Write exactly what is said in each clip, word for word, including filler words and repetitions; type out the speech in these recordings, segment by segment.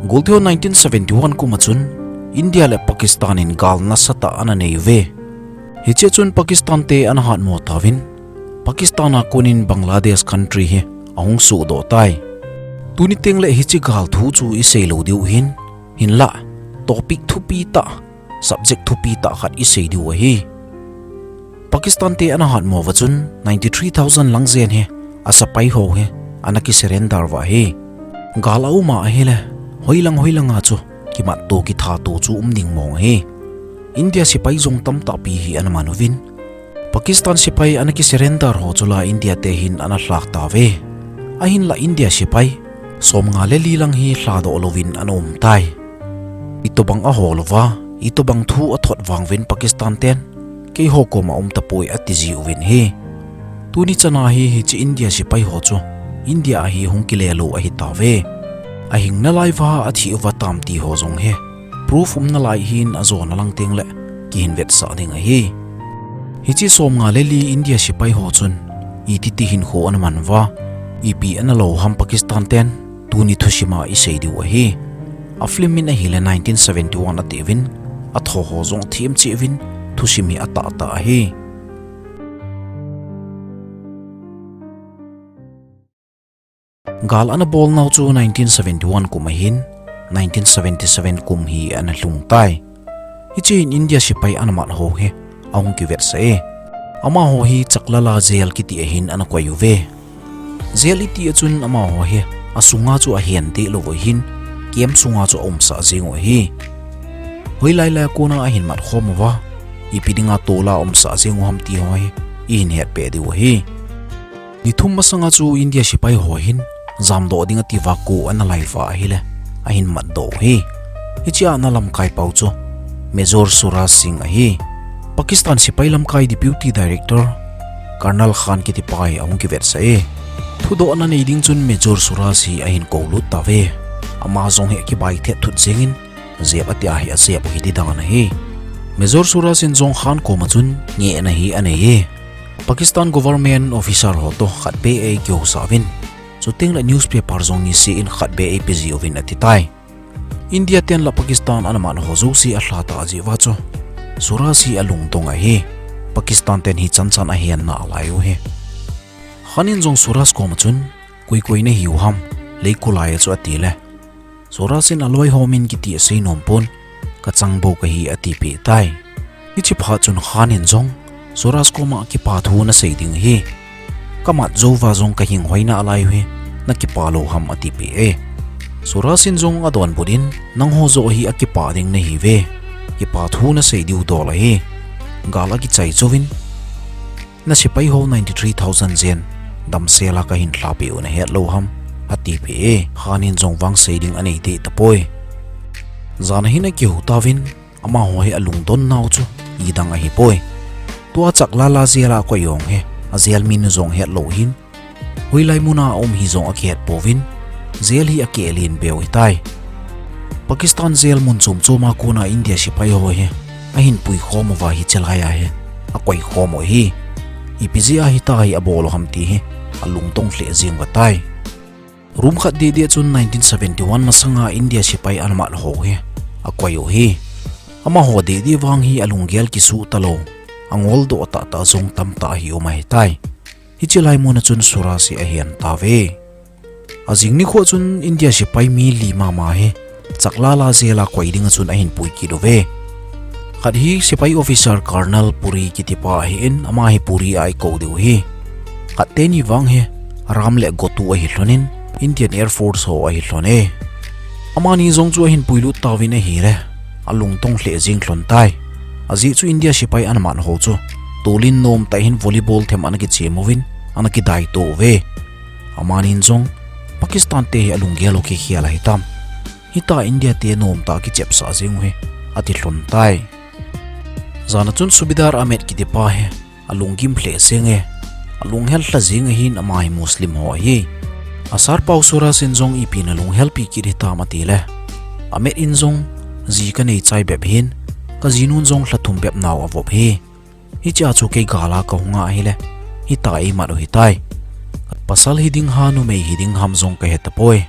Goltheo nineteen seventy-one kum a chun India le Pakistan in gal nasatah ana nei uve. Hiche chun Pakistan te ana hatmo tauvin, Pakistan a konin Bangladesh country hi ahung suhdoh tai. Tuni teng le hiche gal thu chu isei lou diu hin, hinlah topic thupi tah, subject thupi tah khat isei diu ahi. Pakistan te ana hatmo uva chun ninety-three thousand lang jen hi a sepai ho hi ana kisurrender uva ahi. Gal a um a ahile, hoilang hoilang a chu kimatto kithato chu um ding mong ahi. India sepai jong tamtah pi hi ana man uvin, Pakistan sepai ana kisurrender ho chu la India te hin ana lhah tauve. Ahinlah India sepai somnga le li lang hi lhadoh louvin ana um tai. Itobang ahol uva, itobang thu athot vang uvin Pakistan ten, keiho koma um tapoi ati jiuvin ahi. Tuni chana hi hiche India sepai ho chu India a hi hung kile lou ahi tauve. Ahing nalai uva athi uva tam ti ho jong hi proof um nalai hin ajona lang teng le kihin vetsah ding ahi. Hiche somnga le li India sepai ho chun iti ti hinkho ana man uva, ipi ana lou ham Pakistan ten, tuni thusim a isei diu ahi. A film in ahile nineteen seventy-one ati uvin, atho ho jong them cheh uvin, thusim hi atah tah ahi. Gal ana bol nau chu nineteen seventy-one kum ahin, nineteen seventy-seven kum hi ana lhung tai. Hiche hin India sepai ana mat ho hi ahung kivetsah e. Amaho hi Chaklala jail kiti a hin ana koi uve. Jail iti a chun amaho hi asunga chu ahen deh lou u ahin, camp sunga chu aumsah jeng u ahi. Hoilai lai a kona ahin mat khom uva, ipi dinga tol'a aumsah jeng u ham ti ho hi ihin hetpeh diu ahi. Ni thum masanga chu India sepai ho hin jamdoh ding ati uva kou ana lai uva ahile, ahin matdoh u ahi. Hiche a ana lamkai pau chu Major Suraj Singh ahi. Pakistan sepai lamkai Deputy Director Colonel Khan kiti pa hi ahung kivetsah e. Thudohna nei ding chun Major Suraj hi ahin koulut tauve. Ama jong hi akibai thet thut jengin, jep ati a hi ajep u hiti dan ahi. Major Suraj in jong Khan koma chun ngehna hi anei e. Pakistan government officer ho toh khat beh eikihousah uvin, chuteng le newspaper jong niseh in khat beh eipe jiuvin ati tai. India ten la Pakistan ana mat ho jouse alha tah jeh uva chu Suraj hi alungdong ahi. Pakistan ten hichan chan ahen nalai u ahi. Khan in jong Suraj koma chun, koi koi nahiu ham, lei kolai a chu ati le, Suraj in aloi ho min kiti asei nom pon, kachang bou kahi atipeh tai. Hiche phat chun Khan in jong Suraj koma kipa thu nasei ding ahi. Kamat jou uva jong kahing hoi nalai u ahi, nakipa lou ham atipeh e. Suraj in jong adonbut in, nangho joh hi akipa ding nahiuve. Kipa thu nasei diu dol ahi. Gal akichai jouvin, nasepai ho ninety-three thousand jen damsel a kahin lhahpeh u nahet lou ham, atipeh e. Khan in jong vang sei ding anei deh tapoi. Jan a hin akihou tauvin, amaho hi alungdon nau chu idang ahipoi. Tua Chaklala jail a akoi jong hi, a jail min u jong het lou hin, hoilai muna aum hi jong akihet pouvin, jail hi akeh len beu hitai. Pakistan jail mun chom chom a kona India sepai ho hi ahin pui khom uva hiche lai a hi akoi khom u ahi. Ipi jeh a hitia hi abol u ham ti hi alungdong lheh jeng uva tai. Room khat deh deh chun nineteen seventy-one masanga India sepai ana mat ho hi akoi u ahi. Amaho deh deh vang hi alunggel kisu talou, angoldoh tah tah jong tamtah hi um ahitai. Hiche lai mun a chun Suraj hi ahen tauve. Ajing nikho chun India sepai mi li mama hi Chaklala jail a koi ding a chun ahin pui kit uve. Khat hi sepai officer Colonel Puri kiti pa ahin, ama hi Puri a eikou diu ahi. Khat teni vang hi Ram le Gotu ahi lhonin, Indian Air Force ho ahi lhon e. Amani jong chu ahin puilut tauvin ahile, alungdong lheh jeng lhon tai. Ajeh chu India sepai ana mat ho chu tolin nomtah hin volleyball them ana kichem uvin, ana kidaito uve. Amanin jong, Pakistan te hi alunggel u kikhel ahitam. Hitia India te nomtah a kichepsah jeng u hi, ati lhon tai. Jan a chun Subedar Ahmed kiti pa hi alunggim lheh jeng e, alunghel lha jeng ahin, ama hi Muslim ho ahi. Asar pau Suraj in jong ipi nalunghelpi kit hitam ati le, Ahmed in jong, ji kanei chai bep ahin, kajinun jong lha thum bep nao avop ahi. Hichea chu kei gal a kahung a ahile, hitia eimat u hitai. Pasal hiding ham numei hiding ham jong kahe tapoi.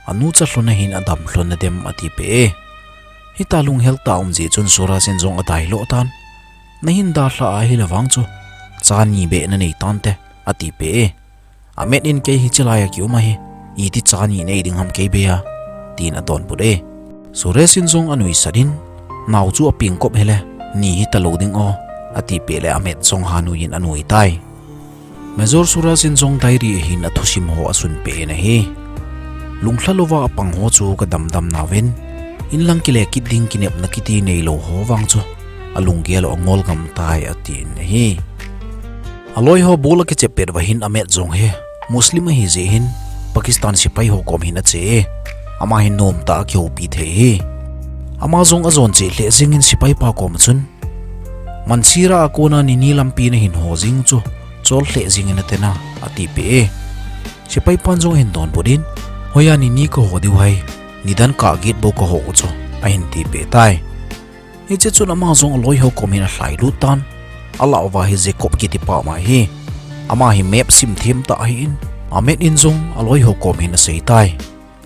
Anu cha lhon a hin adam lhon nadem ati peh e. Hita lunghel tah a um jeh chun Suraj in jong adai lou tan. Nahin dalha ahile vang chu, cha ni beh nanei tante, ati peh e. Amet in kei hiche lai a kium ahi, iti cha ni nei ding ham kei bei a, tin adonbut e. Suresh in jong anuisat in, nao chu apeng kop hile, ni hita lou ding o, ati peh le Amet jong hanui in anui tai. Major Suraj in jong diary a hin athusim ho asun peh in ahi. Lunglha louva apang ho chu kadamdam nauvin, inlang kile kit ding kinepna kiti neilou ho vang chu, alunggel u angol gam tai atin ahi. Aloi ho bol akichep pet uva hin Amet jong hi Muslim ahi jeh hin Pakistan sepai ho kom hin ache e. Ama hin nomtah a kihoupi thei e. Ama jong ajon cheh lheh jengin sepai pa kom a chun, Mansira a kona nini lampi nahin ho jing chu, chol lheh jengin nate na, ati peh e. Sepai pan jong ahin donbut in, hoiya nini kaho diu ham, nidan kah get bou kaho u chu, ahin ti peh tai. Hiche chun ama jong aloi ho kom hin alhai lut tan. Alah uva hi Jacob kiti pa ama hi. Ama hi map sim them tah ahin, Amet in jong aloi ho kom hin asei tai.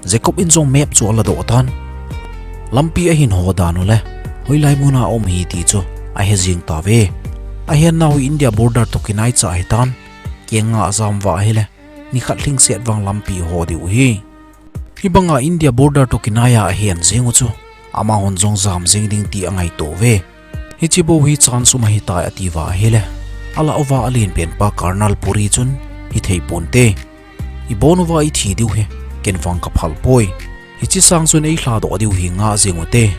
Jacob in jong map chu aladoh tan. Lampi ahin ho dan u le, hoilai mun a um hi ti chu ahe jeng tauve. Ahen nau hi India border toh kinai cha ahitan. Keng nga ajam uva ahile, nikhat lhingset vang lampi ho diu ahi. Hibanga India border toh kinai a ahen jeng u chu, amahon jong jam jeng ding ti angaito uve. Hiche bou hi chance um ahitai ati uva ahile, alah uva alen pen pa Karnal Puri chun, hithei ponte. Ibon uva ithi diu hi, ken vang kaphal poi. Hiche sang chun eilhadoh diu hi nga jeng ute.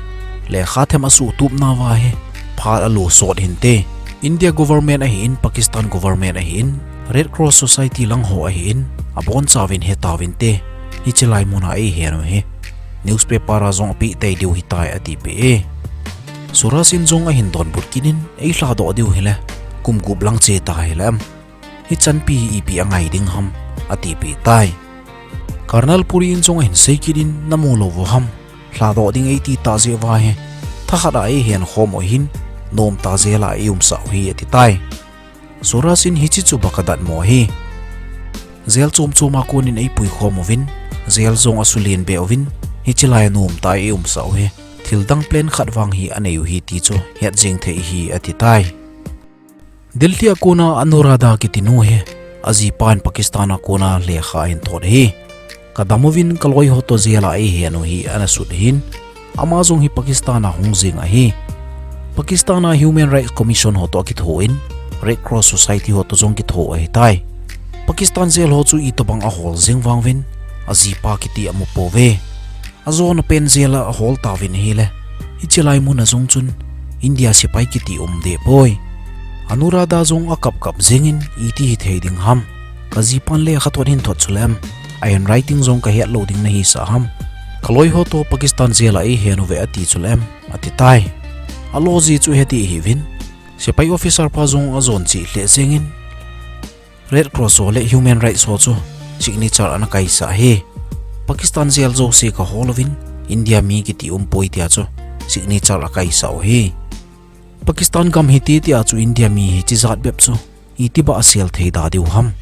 Lekha them asuhtup nauva hi, phat alu sot hinte. India government ahin, Pakistan government ahin, Red Cross Society lang ho ahin, abonchauvin hetauvinte. Hiche lai mun a eihen u hi, newspaper a jong apeh tei diu hitai ati peh e. Suraj in jong ahin donbut kit in, eilhadoh diu hile, kum gup lang che ta hile em, hichanpi hi ipi angai ding ham, ati peh tai. Karnal Puri in jong ahin sei kit in, namu lou u ham, lhadoh ding eiti tah jeh uva hi, thakhat a eihen khom u hin, nomtah jail a eiumsah u hi ati tai. Suraj in hiche chu baka datmo ahi. Jail chom chom a konin eipui khom uvin, jail jong asulen be uvin, hiche lai a nomtah a eiumsah u hi, thil dang plan khat vang hi anei u hi ti chu het jeng thei ahi ati tai. Delhi a kona Anuradha kiti nu hi, ajipan Pakistan a kona lekha ahin thot ahi. Kadam uvin kaloi ho toh jail a eihen u hi ana sut ahin, ama jong hi Pakistan a hung jeng ahi. Pakistan a Human Rights Commission ho toh akitho in, Red Cross Society ho toh jong kitho ahitai. Pakistan jail ho chu itobang ahol jeng vang uvin, ajipa kiti amu pouve. Ajona pen jail a ahol tauvin ahile, hiche lai mun a jong chun India sepai kiti um deh poi. Anuradha jong akap kap jengin iti hithei ding ham. Kajipan lekha thot hin thot chule em, a handwriting jong kahet lou ding nahisah ham. Kaloi ho toh Pakistan jail a eihen uve ati chule em, ati tai. Alo ji chu heti ahiuvin, sepai officer pa jong ajon cheh lheh jengin, Red Cross ho le Human Rights ho chu signature ana kaisah ahi. Pakistan jail jouse kahol uvin, India mi kiti um poi tia chu signature akaisah u ahi. Pakistan gam hiti tia chu India mi hiche jat bep chu itibah a sel thei da diu ham.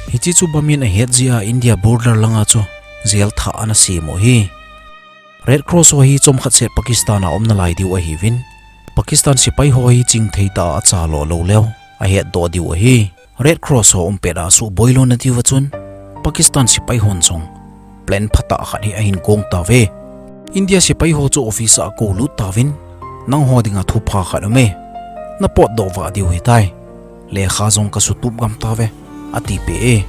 Hiche chu bamin ahet jeh a India border langa chu jail thah ana sem u ahi. Red Cross ho hi chomkhat set Pakistan a um nalai diu ahiuvin, Pakistan sepai ho hi chingthei tah a achalo lou leu ahetdoh diu ahi. Red Cross ho um pet a suhboi louna diuva chun, Pakistan sepai hon jong plan phatah khat hi ahin gong tauve. India sepai ho chu office a akou lut tauvin, nangho dinga thupha khat aume, napotdoh vah diu hitai. Lekha jong kasutup gam tauve, ati peh e.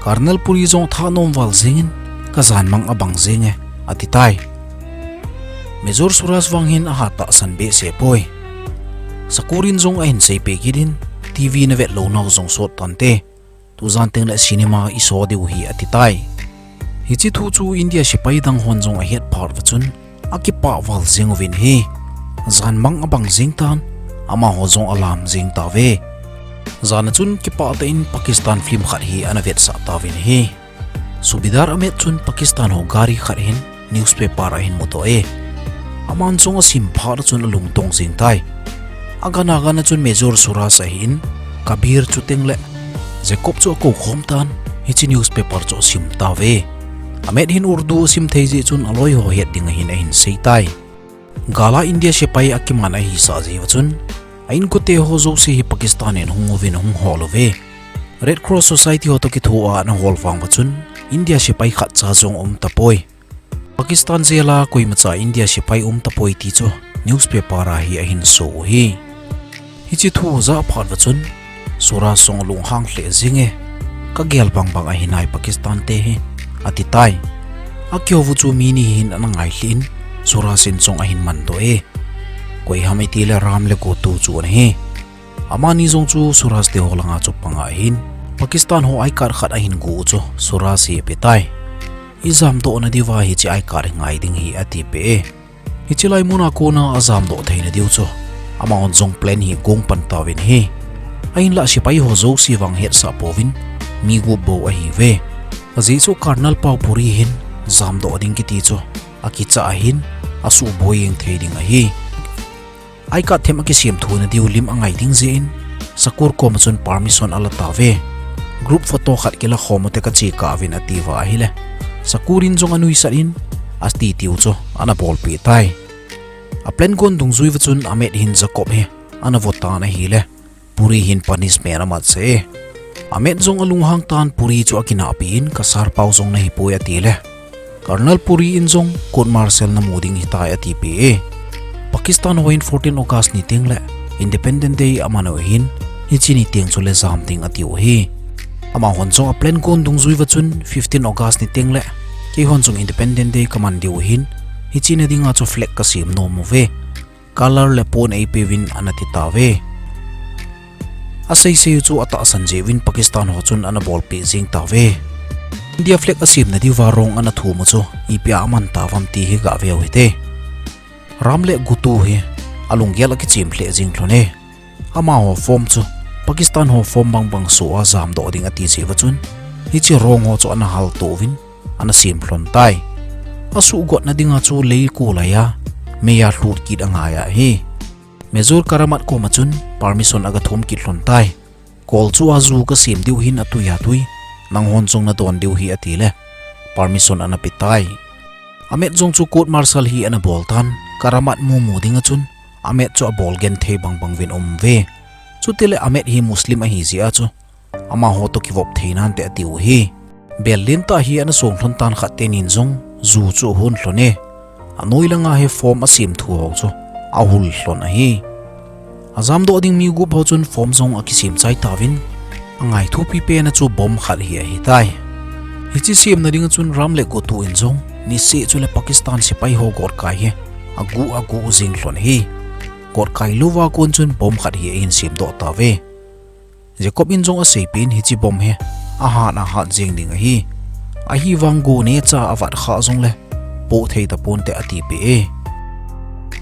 Karnal Puri jong athanom val jengin, kajanmang abang jenge, ati tai. Major Suraj vang hin ahat tahsan behseh poi. Sakur in jong ahin seipeh kit in, TV navet lounau jong sot tante. Tujan tengle cinema iso diu hi ati tai. Hiche thu chu India sepai dang hon jong ahet phat uva chun, akipah val jeng uvin ahi. Janmang abang jeng tan, amaho jong alam jeng tauve. Jan a chun kipah tah in Pakistan film khat hi ana vetsah tauvin ahi. Subedar Ahmed chun Pakistan ho gari khat hin newspaper ahin mudoh e. Aman jong asim phat a chun alungdong jeng tai. Agan agan a chun Major Suraj ahin, Kabir chuteng le Jacob chu akou khom tan, hiche newspaper chu asim tauve. Ahmed hin Urdu asim thei jeh chun aloi ho het ding ahin ahin sei tai. Gal a India sepai akiman ahi sah jeh uva chun, a inkote ho jouse hi Pakistan in hung uvin ahung hol uve. Red Cross Society ho toh kitho a ana hol vang uva chun, India sepai khat cha jong um tapoi. Pakistan jail a koimacha India sepai um tapoi ti chu newspaper a hi ahin so u hi. Hiche thu ajah phat uva chun, Suraj jong alunghang lheh jenge, kagel bang bang ahi nai Pakistan te hi, ati tai. Akihou u chu mi ni hin ana ngai lheh in, Suraj in jong ahin man doh e. Koi ham iti le Ram le Gotu chu ana hi. Amani jong chu Suraj te ho langa chu panga ahin, Pakistan ho I card khat ahin gu u chu Suraj hi ape tai. Ijam doh na diuva hiche I card hi ngai ding hi ati peh e. Hiche lai mun a kona ajam doh thei na diu chu, amahon jong plan hi agong pan tauvin ahi. Ahinlah sepai ho jouse vang hetsah pouvin, mi gup bou ahiuve. Ajeh chu Colonel Pao Puri hin jam doh ding kiti chu akicha ahin, asuh boi jeng thei ding ahi. I card them akisem thu na diu lim angai ding jeh in, Shakur koma chun permission ala tauve. Group photo khat kila khom u te kache kah uvin ati uva ahile, Shakur in jong anuisat in, ati tiu chu ana bolpeh tai. A plan gon dungjui uva chun Ahmed hin Jacob hi ana vo tan ahile, Puri hin punishment amat sah e. Ahmed jong alunghang tan Puri chu akinahpi in, ka sir pau jong nahi poi ati le, Colonel Puri in jong court martial namu ding hitai ati peh e. Pakistan ho hin fourteen August ni teng le Independence Day aman u ahin, hiche ni teng chu le jam ding ati u ahi. Amahon jong a plan gon dungjui uva chun fifteen August ni teng le keihon jong Independence Day kaman diu ahin, hiche na dinga chu flag kasem nom uve. Color le pon eipeuvin ana ti tauve. Asei sei u chu atahsan jeh uvin Pakistan ho chun ana bolpeh jeng tauve. India flag asemna diuva rong ana thum u chu ipi a aman tauvam ti hi gah veu hite. Ram le Gotu hi alunggel akichem lheh jeng lhon e. Amaho form chu Pakistan ho form bang bang so a jamdoh ding ati jeh uva chun, hiche rong ho chu ana halto uvin, ana sem lhon tai. Asuh gotna dinga chu lei ko lai a, mei a lhut kit angai ahi. Major Karamat koma chun permission aga thum kit lhon tai. Kol chu a ju kasem diu hin atui atui, nanghon jong nadon diu hi ati le, permission ana pe tai. Ahmed jong chu court martial hi ana bol tan, Karamat mumu dinga chun, Ahmed chu abol genthei bang bang uvin aum uve. Chutile Ahmed hi Muslim ahi jeh a chu, amaho toh kivop thei nante ati u ahi. Bel lentah hi ana song lhon tan, khat tenin jong ju chu ahon lhon e. Anoi langa hi form asem thu ho chu ahul lhon ahi. Ajamdoh ding mi gup ho chun form jong akisem chai tauvin, angai thupi pen a chu bomb khat hi ahitai. Hiche semna dinga chun Ram le Gotu in jong niseh chule Pakistan sepai ho gotkai hi agu agu jeng lhon ahi. Gotkai louva kon chun bomb khat hi ahin semdoh tauve. Jacob in jong aseipeh in hiche bomb hi ahat ahat jeng ding ahi. Ahivang go neocha avat kha jongle poh thei taponte ati peh e.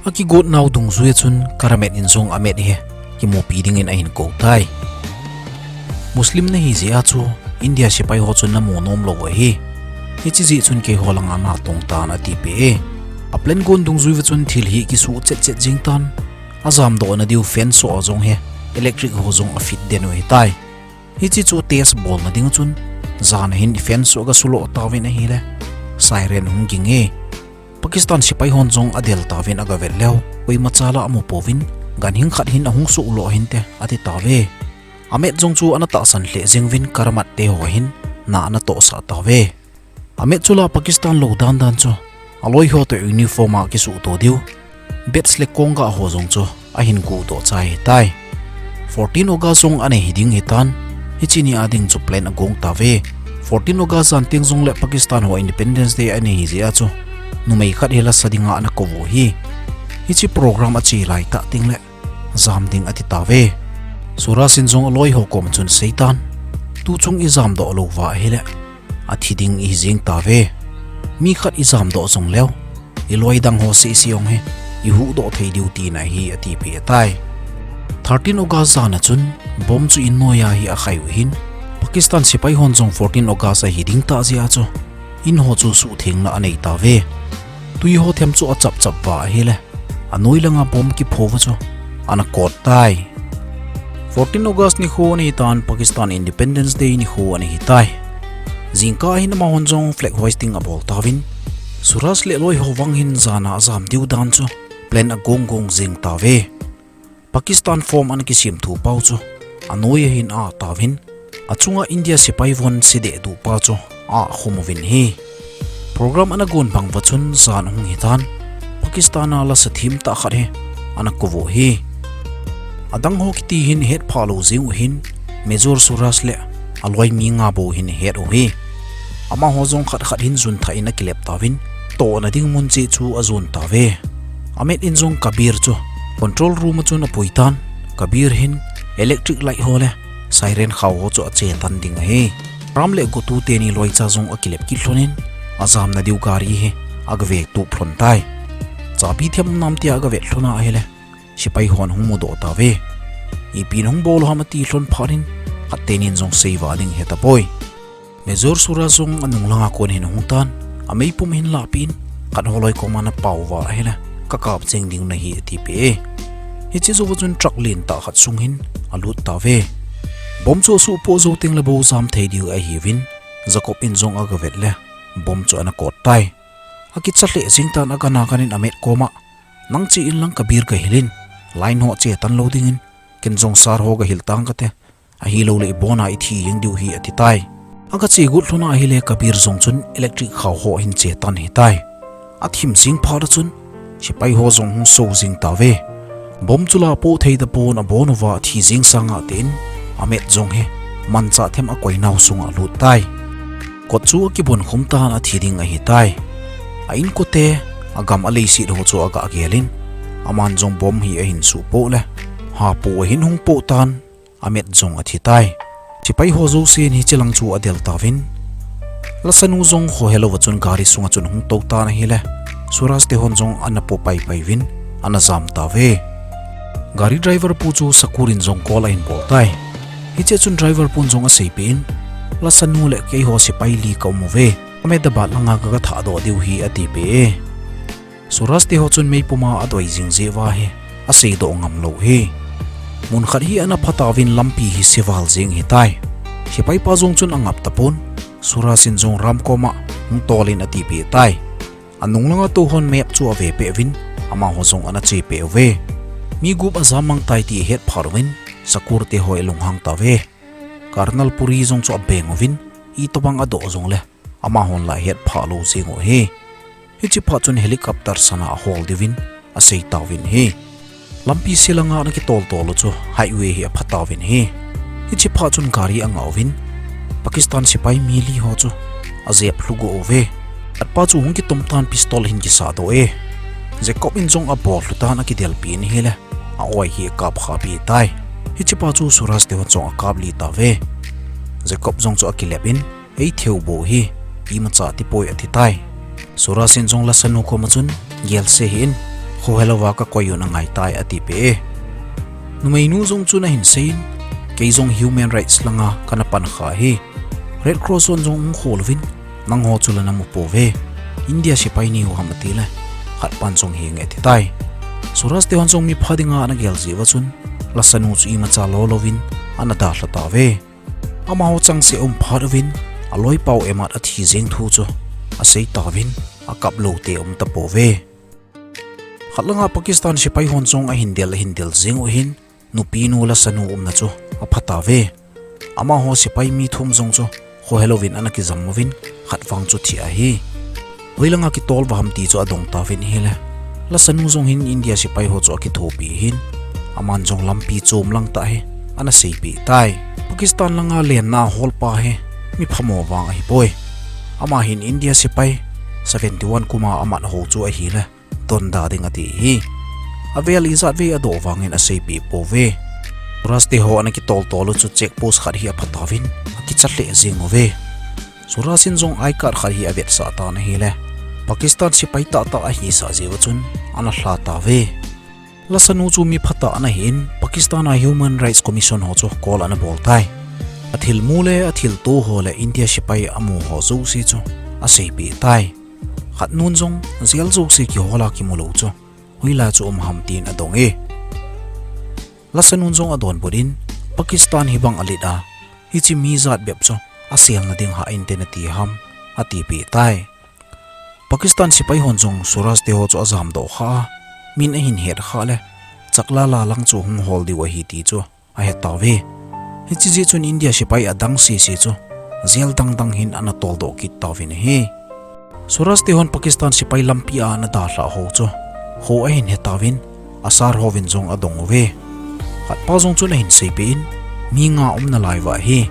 Akigot nau dungjui a chun Karamat in jong Ahmed hi kimupi dingin ahin kou tai. Muslim nahi jeh a chu India sepai ho chun namu nom lou u ahi. Hiche jeh chun keiho langa natong tan ati peh e. A plan gon dungjui uva chun thil hi kisuh chet chet jeng tan. Ajamdoh na diu fence ho jong hi electric ho jong afit den u ahitai. Hiche chu test bolna dinga chun, jan a hin fence ho agasuhlo tauvin ahile, siren hung ging e. Pakistan sepai hon jong adel tauvin agavet leu, koimacha la amu pouvin, ganhing khat hin ahung suhlo hinte, ati tauve. Ahmed jong chu ana tahsan lheh jeng uvin Karamat te ho hin na ana tohsah tauve. Ahmed chu la Pakistan lou dan dan chu, aloi ho toh uniform a kisuhto diu badge le kongah ho jong chu ahin guhdoh chai ahitai. Fourteen August jong anei hiding ahitan, hiche ni a ding chu plan agong tauve. Fourteen August jan teng jongle Pakistan ho Independence Day anei hijeh a chu, numei khat hi lasa dinga ana kou u ahi. Hiche program ache laitah tengle jam ding ati tauve. Suraj in jong aloi ho koma chun aseitan, tuchung ijamdoh louva ahile, athi ding ihi jeng tauve. Mi khat ijamdoh jongleu, iloi dang ho seh seh jong hi ihuhdoh thei diu tina ahi, atipeh tai. Thirteen August jan a chun bomb chu in noiya hi akhai u ahin, Pakistan sepai hon jong fourteen August ahi ding tah jeh a chu, in ho chu suhthengna anei tauve. Twi ho them chu achap chap uva ahile, anoi langa bomb kipho uva chu ana kot tai. Fourteen August nikho ana hitan, Pakistan Independence Day nikho ana hitai. Jingkah hin amahon jong flag hoisting abol tauvin, Suraj le aloi ho vang hin jana ajam diu dan chu plan agong gong jing tauve. Pakistan form ana kisem thu pau chu anoi ahin atauvin, achunga India sepai von sedeh duh pa chu akhum uvin ahi. Program ana gon bang uva chun jan ahung hitan, Pakistan a lasa thim tah khat hi ana kou u ahi. Adang ho kiti hin hetphah lou jeng u hin, Major Suraj le aloi mi nga bou hin ahet u ahi. Amaho jong khat khat hin jun thah in akilep tauvin, tohna ding mun cheh chu ajon tauve. Amet in jong Kabir chu control room a chun apui tan, Kabir hin electric light ho le siren khao ho chu ache tan ding ahi. Ram le Gotu teni loicha jong akilep kit lhon in, ajamna diu gari hi agave tup lhon tai. Chabi them nam tia agavet lhon ahile, sepai hon hung mudoh tauve. Ipi nahung bol u ham ati lhon phat in, khat tenin jong seiva ding hetapoi. Major Suraj jong anung langa kon hin ahung tan, ameipum ahin lahpeh in, khat holoi koma napao uva ahile, kakap cheng ding nahi atipeh e. Hiche jouva chun truck lentah khat sung hin alut tauve. Bomb chu asuhpoh jou tengle bou jam thei diu ahiuvin, Jacob in jong agavet le bomb chu ana kot tai. Akicha lheh jeng tan, agan agan in amet koma, nang che inlang Kabir gahil in, line ho ache tan lou dingin, ken jong sir ho gahil tang kate, ahilouleh ibona ithi jeng diu ahi ati tai. Agache got lhon ahile Kabir jong chun electric khao ho ahin che tan ahitai. Athim jeng phat a chun, sepai ho jong hung so jeng tauve. Bomb chu lapoh thei tapon abon uva athi jeng sanga tin, amet jong hi manchah them akoi nau sunga alut tai. Kot chu akibon khum tan athi ding ahitai. A inkote, agam aleiset ho chu agah gel in, aman jong bomb hi ahin suhpoh le, hapu ahin hung poh tan, amet jong athi tai. Sepai ho jousen hiche lang chu adel tauvin, Lasanu jong khohe louva chun gari sunga chun ahung tou tan ahile, Suraj te hon jong ana po paipai uvin, ana jam tauve. Gari driver pu chu Sakur in jong call ahin bol tai. Hiche chun driver pun jong aseipeh in, Lasanu le keiho sepai li kaum uve. Ahmedabad langa ka, kathahdoh diu ahi atipeh e. Suraj te ho chun meipuma adoi jing jeh uva hi aseidoh ngam lou ahi. Mun khat hi ana phatauvin lampi hi seval jeng ahitai. Sepai pa jong chun angap tapon, Suraj in jong Ram koma hung tol in atipeh tai. Anung langa tou hon map chu avepeh uvin, amaho jong ana chepeh uve. Mi gup ajam mang tai ti ahet phat uvin, Sakur te ho alunghang tauve. Karnalpuri jong chu abeng uvin, itobang adoh jongle, amahon la ahetphah lou jeng u ahi. Hiche phat chun helicopter sana ahol diuvin asei tauvin ahi. Lampi se langa ana kitol tol u chu highway hi aphatauvin ahi. Hiche phat chun gari angah uvin, Pakistan sepai mi li ho chu ajep lhugoh uve. Khatpa chu hung kitom tan, pistol ahin kisahdoh e. Jacob in jong abol lhu tan akidelpi in ahile, a-oi hi akap khahpi tai. Hichepa chu Suraj te hon jong akaplih tauve. Jacob jong chu akilep in, eitheu bou hi, imacha tipoi ati tai. Suraj in jong Lasanu koma chun, gelse hih in, khohe louva kakoi un angaitai atipeh e. Numeinu jong chun ahin seiyin, kei jong human rights langa kana pan kha ahi. Red Cross hon jong hung khol uvin, nangho chu la namu pouve. India sepai nahiu ham atile, khatpan jong henge ati tai. Suraj te hon jong mipha dinga ana gel jeh uva chun, Lasanu chu imacha lou louvin ana dalha tauve. Amaho changseh aum phat uvin, aloipau Ahmed athi jeng thu chu asei tauvin, akap lou te aum tapouve. Khatlanga Pakistan sepai hon jong ahin del, ahin del jeng u hin, nupinu Lasanu umna chu aphatauve. Amaho sepai mi thum jong chu khohe louvin ana kijam uvin, khat vang chu thi ahi. Hoilanga kitol uva ham ti chu adong tauvin ahile, Lasanu jong hin India sepai ho chu akithopi ahin, aman jong lampi chom langtah hi ana seipeh tai. Pakistan langa lenna holpa hi miphamo vang ahipoi. Ama hin India sepai seventy-one kuma amat ho chu ahile, donda ding ati ahi. Avel ijat vei adoh vangin aseipeh pouve. Suraj te ho ana kitol tol u chu check post khat hi aphatauvin, akicha lheh jeng uve. Suraj in jong I card khat hi avetsah tan ahile, Pakistan sepai tahtah ahisah jeh uva chun ana lha tauve. Lasanu chu miphatah ana hin, Pakistan a Human Rights Commission ho chu call ana bol tai. Athilmu le athilto ho le India sepai amu ho jouse chu aseipeh tai. Khatnun jong jail jouse kihola kimu lou chu hoilai chu um ham tin adong e. Lasanun jong adonbut in, Pakistan hibang alet a, hiche mi jat bep chu aselna ding hah inte nati ham, atipeh tai. Pakistan sepai hon jong Suraj te ho chu ajamdoh kha a, min ahin het kha le, Chaklala lang chu hung hol diu ahi ti chu ahe tauve. Hiche jeh chun India sepai adang sese chu jail dangdang hin ana toldoh kit tauvin ahi. Suraj te hon Pakistan sepai lampi a ana dalhah ho chu kho ahin he tauvin, asar hovin jong adong uve. Khatpa jong chun ahin seipeh in, mi nga umna lai uva ahi.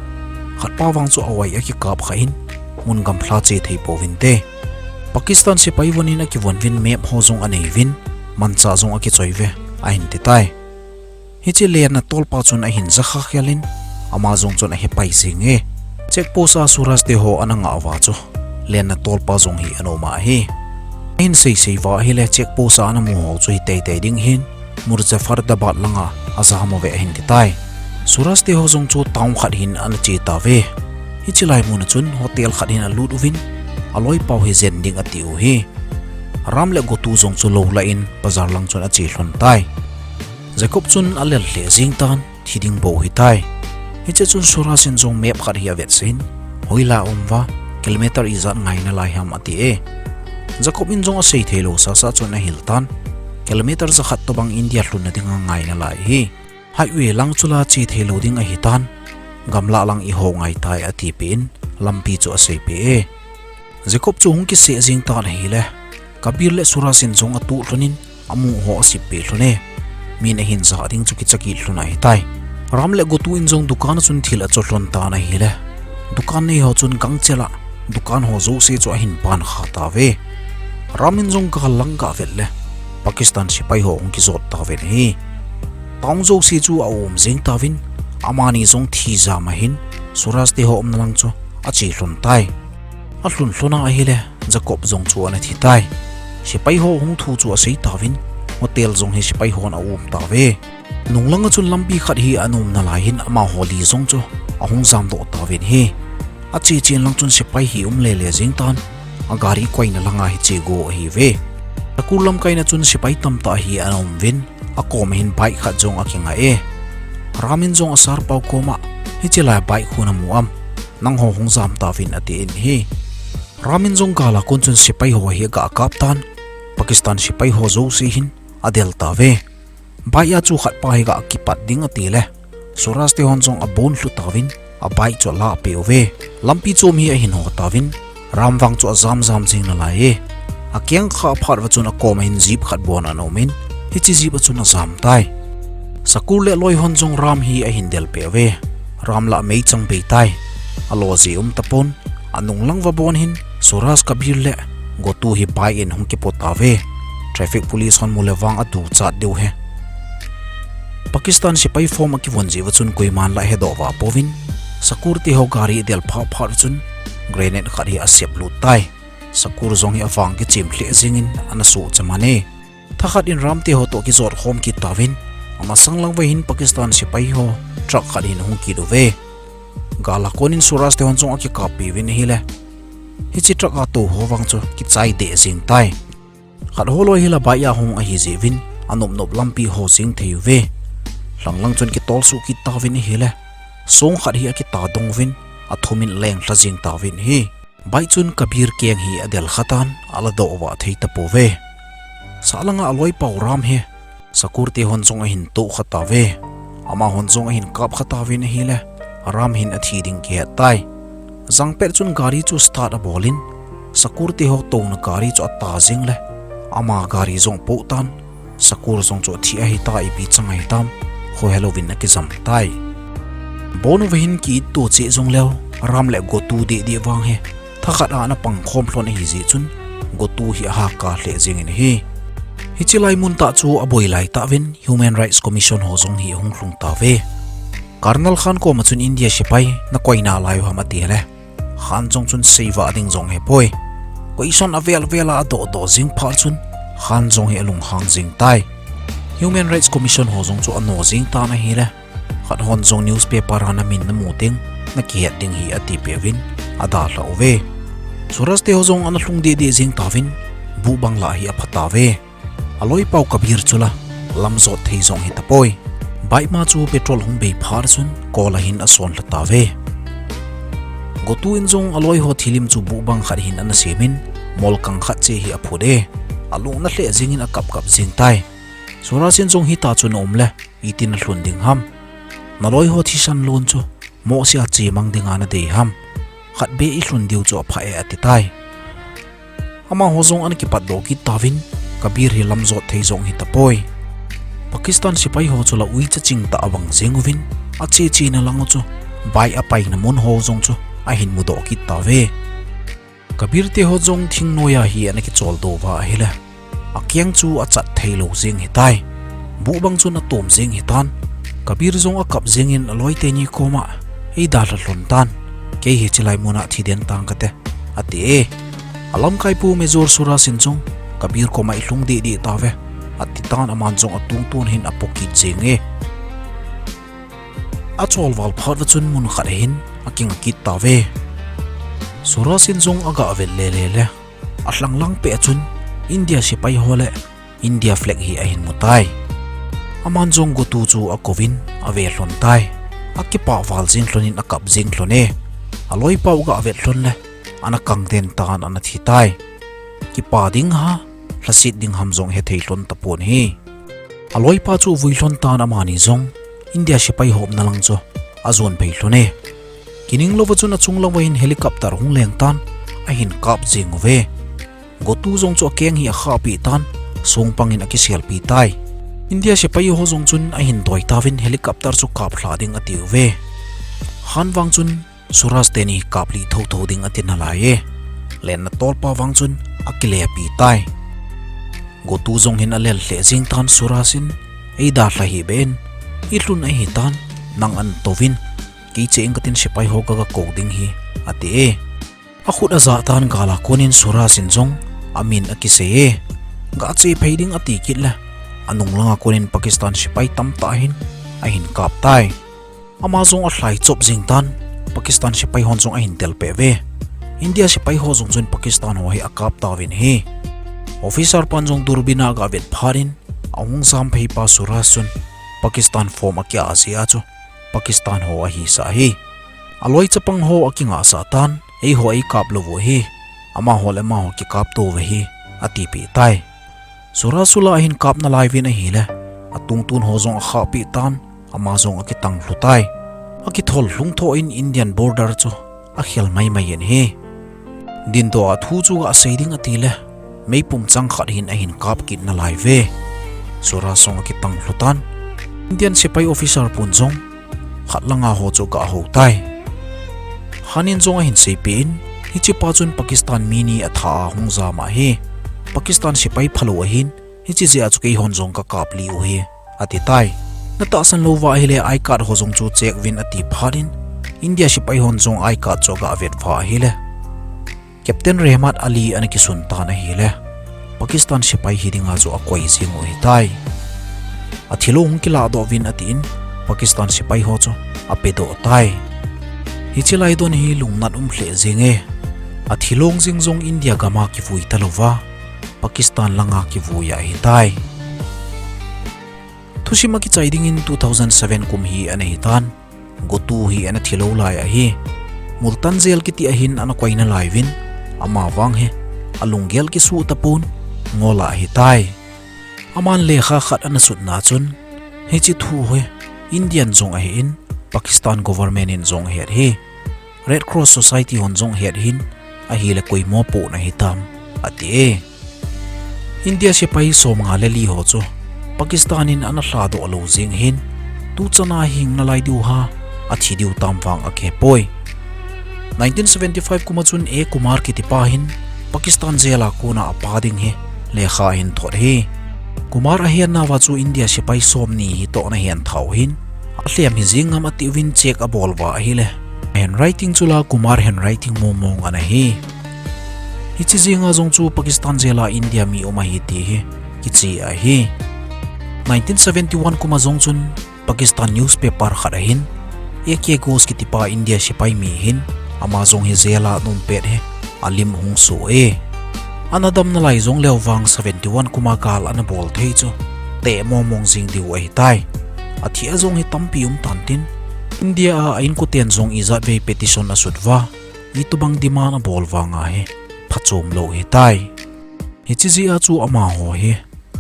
Khatpa vang chu awai akikap kha in, mun gamla che thei pouvinte. Pakistan sepai von in akivon uvin, map ho jong anei uvin, manchah jong akichoi uve, ahin ti tai. Hiche lenna tolpa chun ahin jakha khel in, ama jong chun ahe pai jenge. Check post a Suraj te ho ana ngah uva chu lenna tolpa jong hi ana um ahi. Ahin seisei uva ahile, check post a ana mu ho chu hi teitei ding ahin, Muzaffarabad langa ajam uve ahin ti tai. Suraj te ho jong chu town khat hin ana che tauve. Hiche lai mun a chun hotel khat hin alut uvin, aloipau hi jen ding ati u ahi. Ram le Gotu jong chu lou lah in bazar lang chun ache lhon tai. Jacob chun alel lheh jeng tan, thi ding bou ahitai. Hiche chun Suraj in jong map khat hi avetsah in, hoilai a um uva, kilometer ijat ngai nalai ham ati e. Jacob in jong asei theilou sasa chun ahil tan, kilometer jakhat tobang India lhunna dinga ngai nalai ahi. Highway lang chu la che theilou ding ahitan, gamlah lang iho ngai tai atipeh in, lampi chu aseipeh e. Jacob chu hung kiseh jeng tan ahile, Kabir le Suraj in jong atuh lhon in, amu ho asip peh lhon e. Min ahin jah ding chu kicha kit lhon ahitai. Ram le Gotu in jong dukan a chun thil acho lhon tan ahile, dukan nei ho chun gangchel a dukan ho jouse chu ahin pan kha tauve. Ram in jong gal lang gah vet le, Pakistan sepai ho hung kijot tauvin ahi. Town jouse chu aum jeng tauvin, amani jong thi jam ahin, Suraj te ho umna lang chu ache lhon tai. Alhun lhon a ahile, Jacob jong chu ana thi tai. Sepai ho hung thu chu asei tauvin, hotel jong hi sepai hon aum tauve. Nunglang a chun lampi khat hi ana um nalai in, amaho li jong chu ahung jamdoh tauvin ahi. Ache chen lang chun sepai hi um lele jeng tan, agari koina langa hi che go ahiuve. Shakur lamkaina chun sepai tamtah hi ana um uvin, akom a hin bike khat jong akingai e. Ram in jong asarpau koma, hiche lai bike khu namu am, nangho hung jam tauvin atin ahi. Ram in jong gal a kon chun sepai ho hi aga kap tan, Pakistan sepai ho jouse hin adel tauve. Bike a chu khatpa hi aga kipat ding ati le, Suraj te hon jong abon lhu tauvin, abike chu alah peh uve. Lampi chom hi ahin ho tauvin, Ram vang chu ajam jam jeng nalai e. Akeng kha phat uva chun akom a hin jeep khat bon ana um in, hiche jeep a chun ajam tai. Shakur le aloi hon jong Ram hi ahin del peh uve. Ram lah meichang bei tai. Alo ji um tapon, anunglang uva bon hin Suraj, Kabir le Gotu hi bike in hung kipo tauve. Traffic police hon mu le vang aduchat diu ahi. Pakistan sepai form akivon jeh uva chun koiman lah hedoh uva pouvin, Shakur te ho gari adel phat phat uva chun grenade khat hi asep lut tai. Shakur jong hi avang kichem lheh jeng in ana suhcha man e. Thakhat in Ram te ho toh kijot khom kit tauvin, amasang lang uva hin Pakistan sepai ho truck khat hin ahung kit uve. Gal a kon in Suraj te hon jong akikap peh uvin ahile, hiche truck a tou ho vang chu kichai deh jeng tai. Khat ho loi hi la bike a hung ahi jeh uvin, anop nop lampi ho jeng thei uve. Lhang lang chun kitol suh kit tauvin ahile, song khat hi akita dong uvin, athum in aleng lha jeng tauvin ahi. Bike chun Kabir keng hi adel kha tan, aladoh uva athei tapouve. Sah langa aloipau Ram hi Shakur te hon jong ahin toh kha tauve. Amahon jong ahin kap kha tauvin ahile, Ram hin athi ding kihet tai. Jangpet chun gari chu start abol in, Shakur te ho touna gari chu ata jeng le, ama gari jong apoh tan, Shakur jong chu athi ahitai, ipi chang ahitam, khohe louvin akijam tai. Bon uva hin ki-it to cheh jong leu, Ram le Gotu deh deh vang hi thakhat a ana pang khom lhon ahi jeh chun, Gotu hi ahakal lheh jeng in ahi. Hiche lai mun tah chu aboi lai tah uvin, Human Rights Commission ho jong hi ahung lhung tauve. Colonel Khan koma chun India sepai nakoi nalai u ham ati le, Khan jong chun seivah ding jong ahepoi. Question avel vel a adoh doh jeng phat chun, Khan jong hi alunghang jeng tai. Human Rights Commission ho jong chu ano jeng tan ahile, khat hon jong newspaper a namin namu teng, nakihet ding ahi ati peh uvin, adalhah uve. Suraj te ho jong ana lhung deh deh jeng tauvin, buh bang lah hi apha tauve. Aloipau Kabir chu la, lam jot thei jong ahi tapoi. Bike ma chu petrol hung bei phat chun, kol a hin ason lha tauve. Gotu in jong aloi ho thilim chu buh bang khat hin ana sem in, mol kang khat che hi aphut e. Alung na lheh jing in akap kap jing tai. Suraj in jong hita chu na um le, itin alhun ding ham. Naloi ho thisan lon chu, mohsi a chemang dinga nadei ham. Khat beh ilhun diu chu apha e ati tai. Amaho jong ana kipat doh kit tauvin, Kabir hi lamjot thei jong hitapoi. Pakistan sepai ho chu la uicha chingtah a vang jeng uvin, ache che na lang u chu, bike apaina mun ho jong chu, ahin mudoh kit tauve. Kabir te ho jong thingnoi a hi ana kichol doh uva ahile, akeng chu achat thei lou jeng hitai. Buh bang chun atom jeng hitan. Kabir jong akap jeng in aloi teni koma, eidalha lhon tan. Kei hi chilai muna thi den tang kate, ati e. Alamkaipu Major Suraj in jong, Kabir koma ilhung deh deh tauve, ati tan aman jong atungtun hin apo kit jeng e. Achol val phat uva chun mun khat hin akinga kit tauve. Suraj in jong aga vet le le le. Alhang lang peh a chun India sepai ho le India flag hi ahin mu tai. Aman jong Gotu chu akouvin ave lhon tai. Akipah val jeng lhon in akap jeng lhon e. Aloipa u aga vet lhon le ana kang den tan ana thi tai. Kipa ding ham, lhaset ding ham jong hethei lhon tapon hi. Aloipa chu avui lhon tan amani jong India sepai ho umna lang chu ajon phei lhon e. Kining louva chun achung lang uva hin helicopter hung leng tan ahin kap jeng uve. Gotu jong chu akeng hi akhahpeh tan, songpang in akiselpi tai. India sepai ho jong chun ahin doi tauvin helicopter chu kap lha ding ati uve. Khan vang chun Suraj teni kaplih thotho ding ati nalai e. Lenna tolpa vang chun akilepi tai. Gotu jong hin alel lheh jeng tan Suraj in, eidalha hih beh in, ilhun ahitan, nang ana touvin, kei che ing katin sepai ho kaga kou ding hi, ati e. Akhut ajah tan gal a konin Suraj in jong amin akisei e. Gache phei ding ati kit le, anung langa konin Pakistan sepai tamtah hin ahin kap tai. Ama jong alhai chop jeng tan, Pakistan sepai hon jong ahin tel peh uve. India sepai ho jong chun Pakistan ho hi akap tauvin ahi. Officer pan jong durbin a aga vet phat in, ahung jam phei pa Suraj chun Pakistan form akia jeh a chu Pakistan ho ahisah ahi. Aloi chapang ho akingahsah tan, eiho eikap lou u ahi. Amaho le amaho kikap tou uve hi, atipeh tai. Suraj chu la ahin kap nalai uvin ahile, atungtun ho jong akhahpeh tan, ama jong akitang lhu tai. Akithol lhung tho in Indian border chu akhel maimai in ahi. Dindoh a thu chu gasei ding ati le, meipum chang khat hin ahin kap kit nalai uve. Suraj jong akitang lhu tan. Indian sepai officer pun jong khat langa ho chu aga hou tai. Khan in jong ahin seipeh in, hichepa chun Pakistan mi ni atha a hung jam ahi. Pakistan sepai phalou ahin, hiche jeh a chu keihon jong kakap lih u ahi, ati tai. Natahsan lou uva ahile I card ho jong chu check uvin ati phat in, India sepai hon jong I card chu aga vet uva ahile, Captain Rehmat Ali ana kisun tan ahile, Pakistan sepai hi dinga chu akoi jeng u ahitai. Athilong hung kilahdoh uvin atin, Pakistan sepai ho chu apedoh tai. Hiche lai don hi lungnat um lheh jeng e. Athilong jeng jong India gam a kivui talouva, Pakistan langa kivui ahitai. Thusim a kichai dingin two thousand seven kum hi ana hitan, Gotu hi ana thilou lai ahi. Multan jail kiti a hin ana koi nalai uvin, ama vang hi alunggel kisuh tapon, ngol a ahitai. Aman lekha khat ana sutna chun, hiche thu hi Indian jong ahin, Pakistan government in jong ahet hi. Red Cross Society hon jong ahet hin, ahile koi mopohna hitam, ati e. India sepai somnga le li ho chu Pakistan in ana lhadoh lou jeng hin, tuchan a hing nalai diu ham, athi diu tam vang akihepoi. Nineteen seventy-five kum a chun A Kumar kitipa hin Pakistan jail a kona apa ding hi lekha ahin thot hi. Kumar ahen nauva chu India sepai somni hi toh ana hen thau hin, alhem hijeng ngam ati uvin check abol uva ahile, handwriting chu la Kumar handwriting mong mong ana hi. Hiche jenga jong chu Pakistan jail a India mi um ahi ti hi kiche ahi. Nineteen seventy-one kum a jong chun Pakistan newspaper khat a hin, A K Ghosh kitipa India sepai mi hin, ama jong hi jail a ana um pet hi alim hung soh e. Ana dam nalai jong leu vang seventy-one kum a gal ana bol thei chu teh mong mong jing diu ahitai. Athi a jong hi tampi um tan tin, India a a inkoten jong ijat vei petition asut uva, mi tobang demand abol vanga hi phachom lou hitai. Hiche jeh a chu amaho hi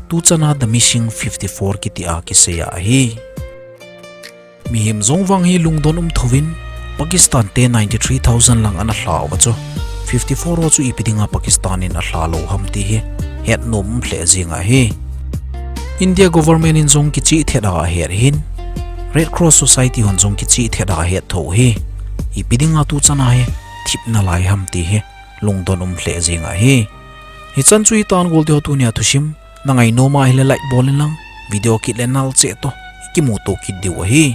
tuchan a The Missing fifty-four kiti a kisei ahi. Mihem jong vang hi lungdon um thouvin Pakistan te ninety-three thousand lang ana lha uva chu, fifty-four ho chu ipi dinga Pakistan in alha lou ham ti hi hetnom um lheh jeng ahi. India government in jong kicheh thet a ahet ahin, Red Cross Society hon jong kicheh thet a ahet tho u hi. Ipi dinga tuchan a hi thip nalai ham ti hi lungdon um lheh jeng ahi. Hichan chu hitan gol teho, tunia thusim na ngainom a ahile like bol in lang, video kit le nal cheh toh ikimuto kit diu ahi.